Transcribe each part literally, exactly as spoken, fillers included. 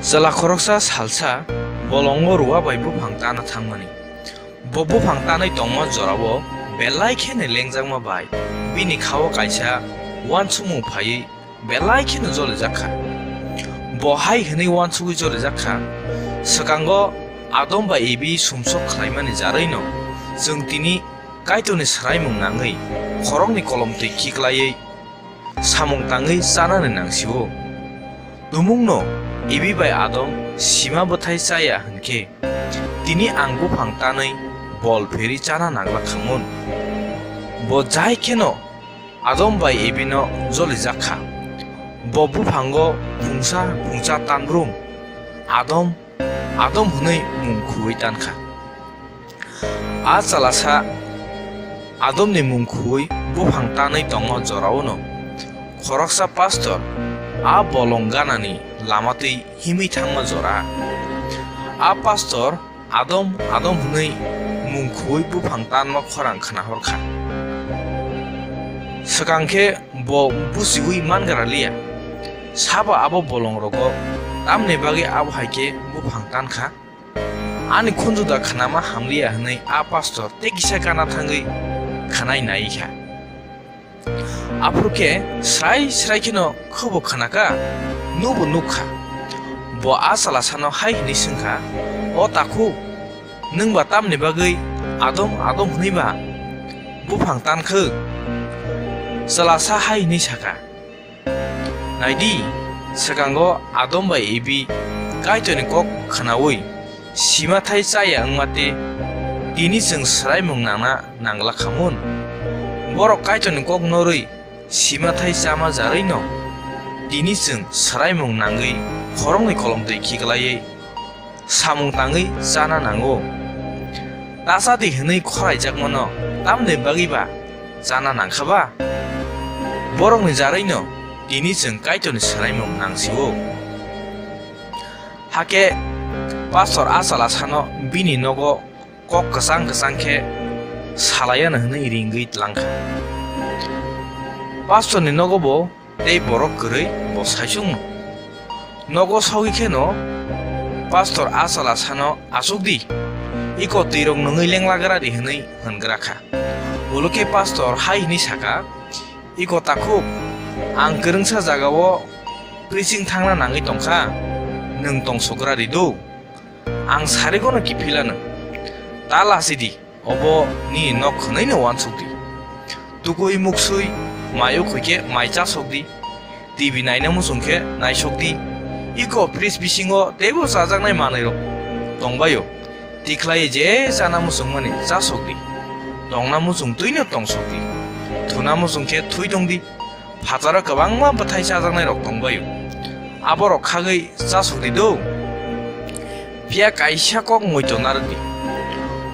Chwla khoroksa salsa bolongo ruwa bai buphang tana thangmani. Bo buphang tanwi tongma jorao belai kheno lengjakma bai bini khao kaisa uansukmung phaiwi belai kheno jolijak kha. Bo hai hwnwi uansugwi jolijak kha, "Swkango Adam bai Evi sumsok khlaimani jarwino chwng tini Kaitorni swraimung nangwi khoroknwi kolomtwi khiklaiwi samung tangwi chanani nangsio. Tumungno Evi bai Adam sima bwthai chaya hwnkhe, tini ang buphang tanwi bol phirwi chana nangla khamun." Bo jai kheno Adam bai Evino jolijak kha. Bo buphango phungsa phungsa tanbrum Adam, Adam hwnwi mung khuwi tan kha. A chwlasa Adomni mung khuwi buphang tanwi tongma joraono khoroksa pastor a bolong ganani lamatwi himwi thangma jora. A pastor Adam, Adam hwnwi mung khuwi buphang tanma khorang khnahor kha. Swkang khe bo buchiui man gra liya, sabo abo bolongrogo tamni bagwi abo hai khe buphang tan kha? Ani khunju da khnama hamliya hwnwi a pastor tei kisa gana thangwi khnai nai kha. Aphuru khe srai srai kheno khubo khnaka, nubo nuk kha. Bo a chwlasano hai hwnwi swng kha, "O takhuk, nwng ba tamni bagwi Adam, Adam hwnwi ba buphang tan khwk?" Chwlasa hai hwnwi sa kha, "Nai di, swkango Adam bai Evi Kaitorni kok khnaui sima thai chaya wngma tei tini chwng swraimung nangna nangla khamun. Borok Kaitorni kok norwi sima thai chama jarwino tini chwng swraimung nangwi khoroknwi kolomtwi khiklaiwi samung tangwi chana nango. Ta cha di hwnwi khoraijakmano tamni bagwi ba chana nangkha ba? Borokni jarwino tini chwng Kaitorni swraimung nangsio." Hakhe pastor a chwlasano bini nogo kok kwchang kwchang khe salaiya hwnwi ringwi tlang kha. Pastorni nogo bo tei borok kwrwi bo saichung no. Nogo sogwi kheno pastor a chwlasano, "Achuk di, iko twirok nungwi lenglagra di," hwnwi hwngra kha. Ulo khe pastor hai hwnwi sa kha, "Iko takhuk, ang kwrwngsa jagao preaching thangna nangwi tong kha, nwng tongsogra di do? Ang sarigono kiphila nwng. Ta lachi di, obo nini nok khwnwino uansuk di. Tukui muksui, mai ukhoi khe mai chasok di. T V naina muchung khe naisok di. Iko fridge bisingo teibo chajaknai manwirok tongbaio. Tikhlai je chana muchungmani chasok di. Tongna muchung twino tongsok di. Thuna muchung khe thui tong di. Phataro kwbangma bwthai chajaknairok tongbaio. Aborok khagwi chasok di do. Phiya kaisa kok muitu narwk di.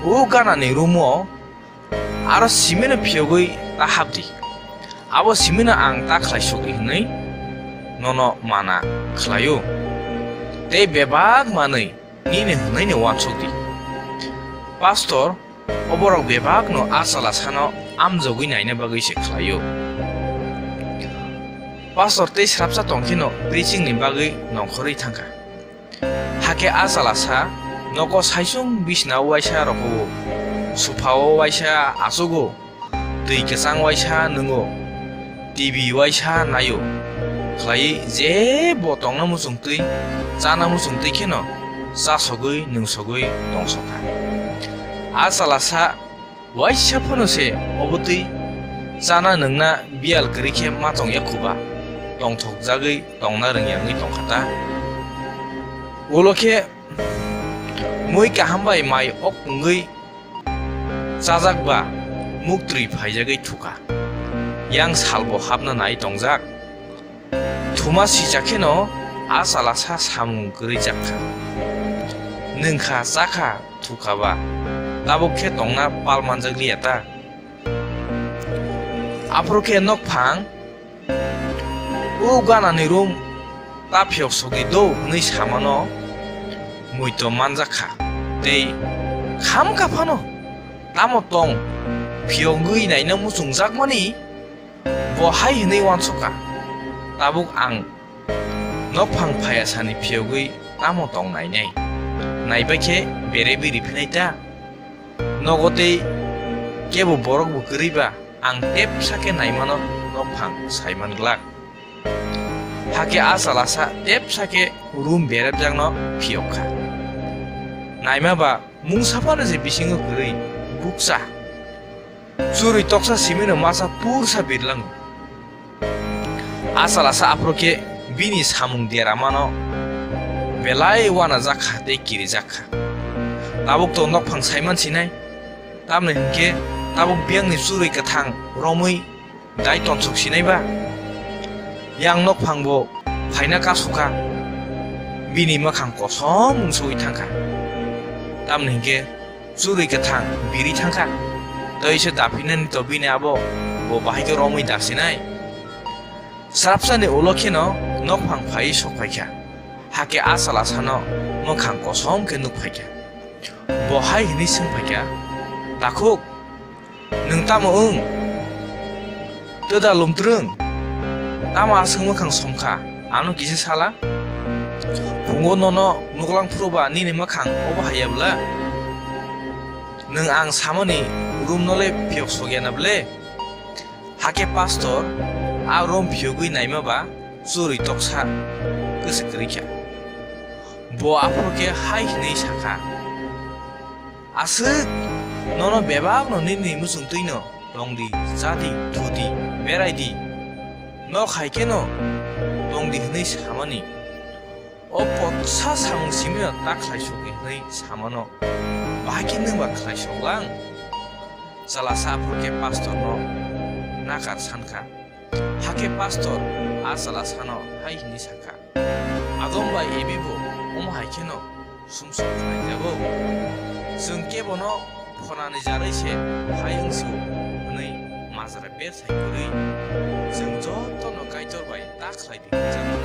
O ganani room-o aro simino phiyogwi ta hap di. Abo simino ang ta khlai sok di hwnwi nono mana khlaio. Tei bebak manwi nini hwnwino uansuk di." Pastor oborok bebakno a chwlasano amjogwi naina bagwi se khlaio. Pastor tei srapsa tongkheno preaching ni bagwi nongkhorwi thangkha. Hakhe a chwlasa nogo saichung bisna waisa rogo, sofa-o waisa achugo, twi kwchang waisa nwngo, T V waisa naio, khlaiwi je bo tongna muchungtwi, chana muchungtwi kheno chasogwi nungsogwi tongsokha. A chwlasa waisa phano se obotwi chana nwngna biyal kwrwi khe ma tongya khuba, tongthokjagwi tongna rwngya wngwi tongkha ta. Ulo khe mui kaham bai mai ok wngwi chajak ba muktrwi phaijagwi thukha. Yang salbo hapna nai tongjak. Thuma sijak kheno a chwlasa samung kwrwi jak kha. Nwng kha, cha kha, thukha ba, tabuk khe tongna pal manjak liya ta. Aphuru khe nok phang, "O ganani room ta phiyok sogwi do," hwnwi samano muitu manjak kha tei khamkha phano tamo tong phiyogwi naina muchungjakmani bo hai hwnwi uansukha, "Tabuk ang nokphang phaiya sani phiyogwi tamo tong nainai? Naibai khe bere biri phinai ta? Nogo tei kebo borok bo kwrwi ba ang tepsa khe naimano nokphang saiman glak. Hakhe a chalasa tepsa khe room berepjakno phiyok kha. Naima ba mungsa phano je bisingo kwrwi bukcha. Churwi toksa simino masa pursa birlango. A chalasa aphuru khe bini samung deramano belai uanajak kha tei kirijak kha. Tabuk to nokphang saiman sinai, tamni hwnkhe tabuk biyangni churwi kwthang romwi dai tonsok sinai ba? Yang nokphang bo phaina kasu kha, bini mwkhang kosom wngsugwi thang kha. Tamni hwnkhe churwi kwthang biri thang kha. Tei se daphinani to bini abo bo bahai khe romwi dasinai. Srapsani ulo kheno nokphang phaiwi sok phai kha. Hakhe a chalasano mwkhang kosom khe nuk phai kha. Bo hai hwnwi swng phai kha, "Takhuk, nwng tamo wng? Twda lomtwrwng? Tamo aswk mwkhang som kha? Ano kisa sala? Phungo nono nuklang phuru ba nini mwkhang obo hai ya bwla? Nwng ang samani room no le phiyok sok ya na bwle?" Hakhe pastor a room phiyogwi naima ba churwi toksa kwswk kwrwi kha. Bo aphuru khe hai hwnwi sa kha, "Aswk, nono bebakno nini muchungtwino tongdi, chadi, thudi, beraidi. Nok hai kheno tongdi," hwnwi samani. O potsa samung simino ta khlai sokni hwnwi samano. Bahai khe nwng ba khlai sok lang? Chalasa aphuru khe pastorno nakar san kha. Hakhe pastor a chalasano hai hwnwi sa kha, "Adom bai Ebi bo omo hai kheno sumsok khlaijago. Chwng kebono phonani jarwi se hai wng sio," hwnwi majra ber sai kwrwi chwng jotono Kaitor bai ta khlai di hwnjago.